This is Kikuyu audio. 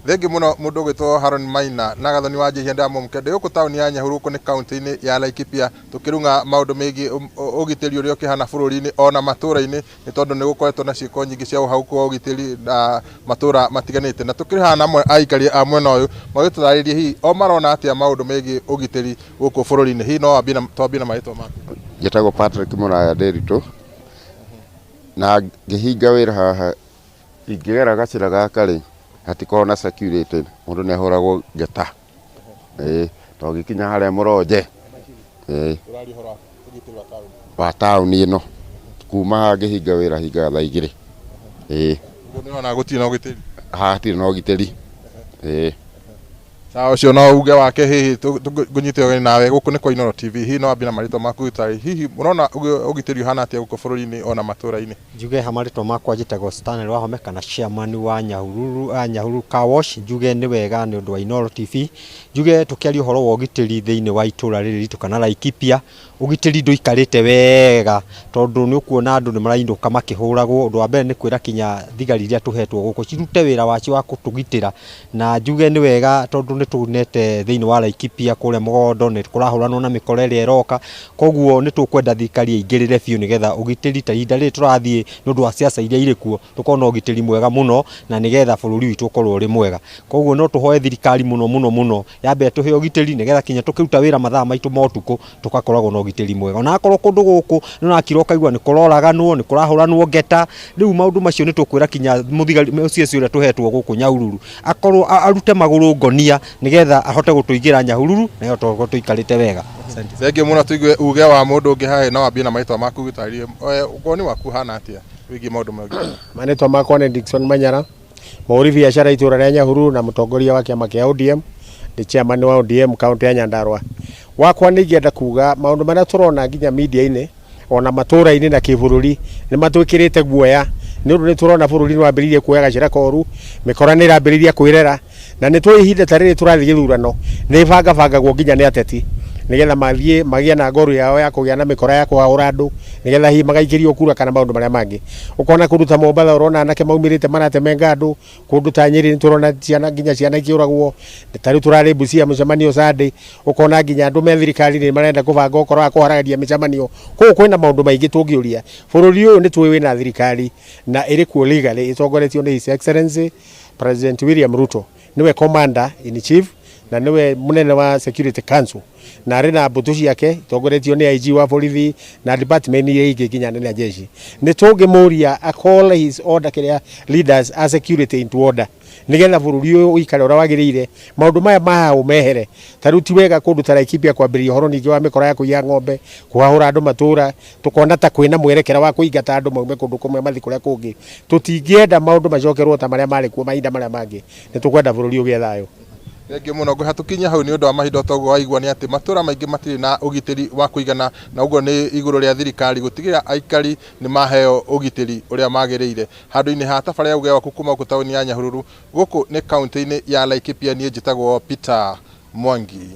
Thengiũ mũno mũndũ ũgwĩtwo Haron Maina na Gathoni wa Njihia ndamũmũke ndĩ gũkũ taũni ya Nyahururu gũkũ nĩ kaũntĩ-inĩ ya Laikipia tũkĩrung'a maũndũ megiĩ ũgitĩri ũrĩa ũkĩhana bũrũri-inĩ ona matũra-inĩ nĩ tondũ nĩ gũkoretwo na ciĩko nyingĩ cia ũhagũku wa ũgitĩri na matũra matiganĩte na tũkĩrĩ haha na amwe a aikari a mwena ũyũ magĩtũtarĩrie hihi o marona atĩa maũndũ megiĩ ũgitĩri gũkũ bũrũri-inĩ. Hihi no wambie na twambie na marĩtwa maku? Njĩtagwo Patrick Mũraya Ndĩritũ na ngĩhinga wĩra haha ingĩgera gacĩra gaka rĩ hatikoragwo na security mũndũ nĩ ahũragwo ngeta ĩĩ to gĩkinya harĩa Mũronje ĩĩ Ũraria ũhoro wa ũgitĩri wa taũni. Wa taũni ĩno kuma haha ngĩhinga wĩra hingaga thaa 2 ĩĩ. Ũguo nĩ ũrona gũtirĩ na ũgitĩri? Haha hatirĩ na ũgitĩri ĩĩ. Sawa, ũcio no uge wake. Hihi ngũnyite ũgeni nawe gũkũ nĩ kwa Inooro TV. Hihi no wambie na marĩtwa maku gĩtarĩ hihi ũrona ũgitĩri ũhana atĩa gũkũ bũrũri-inĩ ona matũra-inĩ? Njuge ha marĩtwa makwa njĩtagwo Stanley Wahome kana chairman wa Nyahururu, Nyahururu Car Wash. Njuge nĩ wega nĩ ũndũ wa Inooro TV. Njuge tũkĩaria ũhoro wa ũgitĩri thĩinĩ wa itũra rĩrĩ ritũ kana Laikipia, ũgitĩri ndũikarĩte wega tondũ nĩ ũkuona andũ nĩ marainũka makĩhũragwo. Ũndũ wa mbere nĩ kwĩra kinya thigari iria tũhetwo gũkũ cirute wĩra wacio wa gũtũgitĩra. Na njuge nĩ wega tondũ nĩ tuonete thĩinĩ wa Laikipia kũrĩa Mũgondo nĩ kũrahũranwo na mĩkora ĩrĩa ĩroka. Koguo nĩ tũkwenda thirikari ĩingĩrĩre biũ nĩgetha ũgitĩri ta ihinda rĩrĩ tũrathiĩ nĩ ũndũ wa siasa iria irĩ kuo, tũkorwo na ũgitĩri mwega mũno na nĩgetha bũrũri witũ ũkorwo ũrĩ mwega. Koguo no tũhoe thirikari mũno mũno mũno yambe ĩtũhe ũgitĩri nĩgetha kinya tũkĩruta wĩra mathaa maitũ ma ũtukũ tũgakoragwo na ũgitĩri mwega. Ona akorwo kũndũ gũkũ nĩ ũrakira ũkaigua nĩ kũroraganwo, nĩ kũrahũranwo ngeta, rĩu maũndũ macio nĩ tũkwĩra kinya mũthigari OCS ũrĩa tũhetwo gũkũ Nyahururu akorwo arute magũrũ ngonia nĩgetha ahote gũtũigĩra Nyahururu na tũkorwo tũikarĩte wega. Asante. Thengiũ mũno. Tũigue uge wa mũndũ ũngĩ haha. No wambie na marĩtwa maku gĩtarĩrie woni waku ũhana atĩa wĩgiĩ maũndũ ma ũgitĩri? Marĩtwa makwa nĩ Dickson Manyara, mũhũri biacara itũra rĩa Nyahururu na mũtongoria wa kĩama kĩa ODM, ndĩ chairman wa ODM kaũntĩ ya Nyandarua. Wakwa nĩ ingĩenda kuga maũndũ marĩa tũrona nginya media-inĩ ona matũra-inĩ na kĩbũrũri nĩ matwĩkĩrĩte guoya nĩ ũndũ nĩ tũrona bũrũri nĩ wambĩrĩirie kuoya gacĩra koru, mĩkora nĩ ĩrambĩrĩria kwĩrera na nĩ tũĩ ihinda ta rĩrĩ tũrathiĩ gĩthurano nĩ ĩbangabangagwo nginya nĩ ateti nĩgetha mathiĩ magĩe na ngoru yao ya kũgĩa na mĩkora ya kũhahũra andũ nĩgetha hihi magaikĩrio kura kana maũndũ marĩa mangĩ. Ũkona kũndũ ta Mombatha ũrona anake maumĩrĩte maratemenga andũ, kũndũ ta Nyĩrĩ nĩ tũrona ciana nginya ciana ikĩũragwo, ta rĩu tũrarĩ Busia mũcemanio Sunday, ũkona nginya andũ me thirikari-inĩ marenda kũbanga ũhoro wa kũharagania mĩcemanio. Koguo kwĩna maũndũ maingĩ tũngĩũria. Bũrũri ũyũ nĩ tũĩ wĩna thirikari na ĩrĩ kuo legally ĩtongoretio nĩ His Excellency President William Ruto, nĩwe commander in chief na nĩwe mũnene wa Security Council na arĩ na mbũtũ ciake itongoretio nĩ IG wa borithi na department iria ingĩ nginya nene a jeshi. Nĩ tũngĩmũria a call his order kĩrĩa leaders a security into order nĩgetha bũrũri ũyũ ũikare ũrĩa wagĩrĩire, maũndũ maya ma haũ mehere. Ta rĩu ti wega kũndũ ta Laikipia kwambĩrĩria ũhoro ningĩ wa mĩkora ya kũiya ng'ombe, kũhahũra andũ matũra, tũkona ta kwĩna mwerekera wa kũingata andũ maume kũndũ kũmwe mathiĩ kũrĩa kũngĩ. Tũtingĩenda maũndũ macokerwo ta marĩa marĩ kuo mahinda marĩa mangĩ. Nĩ tũkwenda bũrũri ũgĩe thayũ. Thengiũ mũno. Ngwĩha tũkinye hau nĩ ũndũ wa mahinda. Toguo waigua nĩ atĩ matũra maingĩ matirĩ na ũgitĩri wa kũigana na ũguo nĩ igũrũ rĩa thirikari gũtigĩrĩra aikari nĩ maheo ũgitĩri ũrĩa magĩrĩire. Handũ-inĩ ha tabarĩra ya uge waku kuma gũkũ taũni ya Nyahururu gũkũ nĩ kaũntĩ-inĩ ya Laikipia, niĩ njĩtagwo Peter Mwangi.